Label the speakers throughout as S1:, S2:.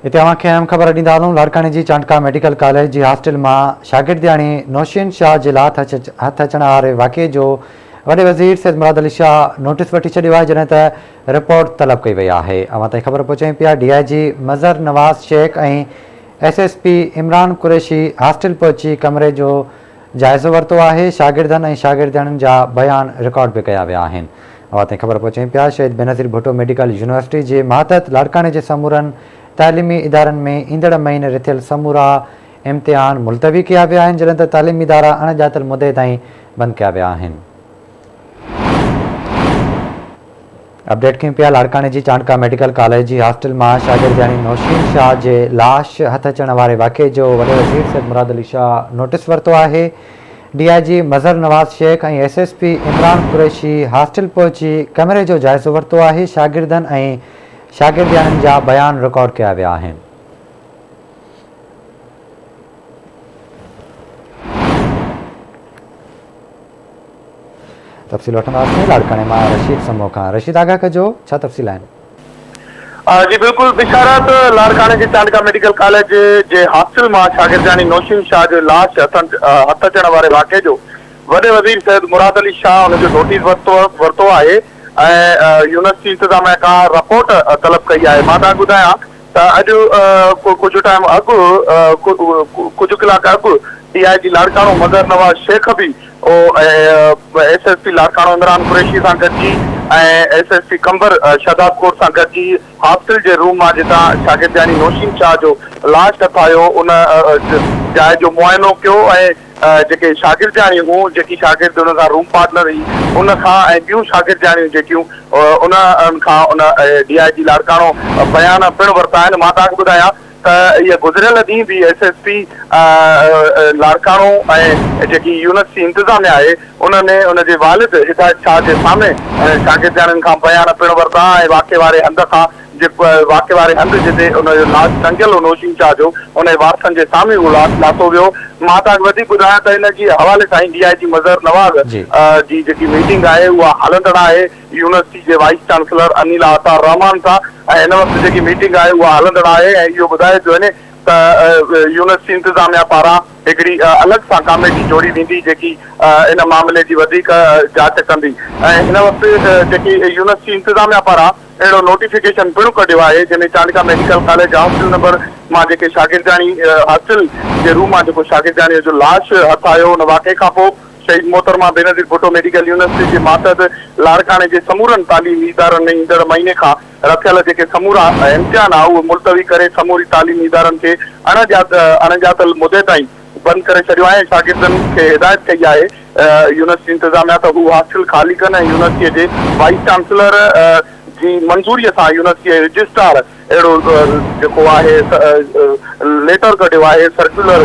S1: هتي اوهان کي اهم خبر ڏيندا هلون لاڙڪاڻي جي چانڊڪا ميڊيڪل ڪاليج جي هاسٽل مان شاگردياڻي نوشين شاهه جي لاٿ هٿ اچڻ واري واقعي جو وڏي وزير سيد مراد علي شاهه نوٽيس وٺي ڇڏيو آهي جڏهن ته رپورٽ طلب ڪئي وئي آهي اوهان تائين خبر پهچايون پيا D I G Mazhar Nawaz Shaikh ۽ S S P Imran Qureshi hostel پهچي ڪمري جو جائزو ورتو آهي، شاگردن ۽ شاگردياڻين جا بيان رڪارڊ به ڪيا ويا آهن. اوهان تائين خبر پهچايون پيا شهيد بينظير ڀٽو ميڊيڪل يونيورسٽي جي ماتحت لاڙڪاڻي جي سمورن تعليمي ادارن ۾ ايندڙ مهيني رٿيل سمورا امتحان ملتوي ڪيا ويا آهن جڏهن ته تعليمي ادارا اڻ ڄاتل مدي تائين بند ڪيا ويا آهن. اپڊيٽ ڪيون پيا لاڙڪاڻي جي چانڊڪا ميڊيڪل ڪاليج جي هاسٽل مان شاگردياڻي نوشين شاهه جي لاش هٿ اچڻ واري واقعي جو وڏي وزير سيد مراد علي شاهه نوٽيس ورتو آهي D I G Mazhar Nawaz Shaikh ۽ S S P Imran Qureshi hostel پهچي ڪمري جو جائزو ورتو آهي شاگردن ۽ شاگردياڻين جا بيان رڪارڊ ڪيا ويا آهن. تفصيل وٺنداسين لاڙڪاڻي مان رشيد سمو کان رشيد آگاهه ڪجو ڇا تفصيل آهن.
S2: جي بلڪل بشارت لاڙڪاڻي جي چانڊڪا ميڊيڪل ڪاليج جي هاسٽل مان شاگردياڻي نوشين شاهه جو لاش هٿ اچڻ واري واقعي جو وڏي وزير سيد مراد علي شاهه ان جو نوٽيس ورتو ورتو آهي ۽ يونيورسٽي انتظاميا کان رپورٽ طلب ڪئي آهي مان توهان کي ٻڌايان ته اڄ ڪجهه ٽائيم اڳ ڪجهه ڪلاڪ اڳ ڊي I جي لاڙڪاڻو مظهر نواز شيخ به S S P Larkana Imran Qureshi سان گڏجي ۽ S S P Qambar Shahdadkot سان گڏجي هاسٽل جي روم مان جتان شاگردياڻي نوشين شاهه جو لاش هٿ آيو ان جاء جو معائنو ڪيو ۽ جيڪي شاگردياڻيون هيون، جيڪي شاگرد ان سان روم پارٽنر هئي، ان کان ۽ ٻيون شاگردياڻيون جيڪيون انهن کان ان ڊي I جي لاڙڪاڻو بيان پڻ ورتا آهن. مان توهان کي ٻڌايان ته اهي گذريل ڏينهن به ايس ايس پي لاڙڪاڻو ۽ جيڪي يونيورسٽي انتظاميا آهي انهن ان جي والد هدايت شاهه جي سامهين شاگردياڻين کان بيان پڻ ورتا ۽ واقعي واري هنڌ کان جي واقعي واري هنڌ جتي ان جو لاش ٽنگيل هو نوشين شاهه جو ان جي وارثن جي سامهون اهو لاش لاٿو ويو. مان توهان کي وڌيڪ ٻڌايان ته ان جي حوالي سان ڊي I جي مظهر نواز جي جيڪي ميٽنگ آهي اها هلندڙ آهي يونيورسٽي جي وائيس چانسلر انيلا عطا الرحمان سان ۽ هن وقت جيڪي ميٽنگ آهي اها هلندڙ آهي ۽ اهو ٻڌايو پيو وڃي ته يونيورسٽي انتظاميا پاران هڪڙي الڳ سان ڪاميٽي جوڙي ويندي جيڪي ان معاملي جي وڌيڪ جاچ ڪندي ۽ هن وقت جيڪي يونيورسٽي انتظاميا پاران اهڙو نوٽيفڪيشن پڻ ڪڍيو آهي جنهن ۾ Chandka medical college hostel number مان جيڪي شاگردياڻي هاسٽل جي روم مان جيڪو شاگردياڻي جو لاش هٿ آيو ان واقعي کانپوء شهيد محترمه بينظير ڀٽو ميڊيڪل يونيورسٽي جي ماتحت لاڙڪاڻي جي سمورن تعليمي ادارن ۾ ايندڙ مهيني کان رٿيل جيڪي سمورا امتحان آهي اهي ملتوي ڪري سموري تعليمي ادارن کي اڻڄاتل مدي تائين بند ڪري ڇڏيو آهي ۽ شاگردن کي هدايت ڪئي آهي يونيورسٽي انتظاميا ته هو هاسٽل خالي ڪن ۽ يونيورسٽي جي وائيس چانسلر جي منظوري سان يونيورسٽي جي رجسٽرار اهڙو جيڪو آهي ليٽر ڪڍيو آهي سرڪيولر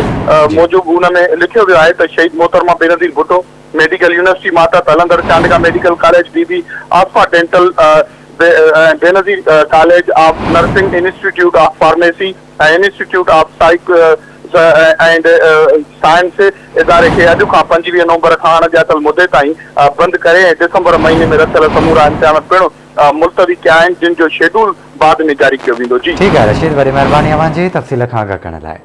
S2: موجب ان ۾ لکيو ويو آهي ته شهيد محترمه بينظير ڀٽو ميڊيڪل يونيورسٽي ماتحت هلندڙ Chandka medical college, Bibi Asifa dental ۽ Benazir college of nursing, institute of pharmacy ۽ institute of psych and science اداري کي اڄ کان 25 نومبر کان اڻڄاتل مدي تائين بند ڪري ۽ ڊسمبر مهيني ۾ رٿيل سمورا امتحان پڻ ملتوي ڪيا آهن جن جو شيڊول بعد ۾ جاري ڪيو ويندو. جي.
S1: ٺيڪ آهي رشيد وڏي مهرباني اوهان جي تفصيل کان آگاهه ڪرڻ لاء.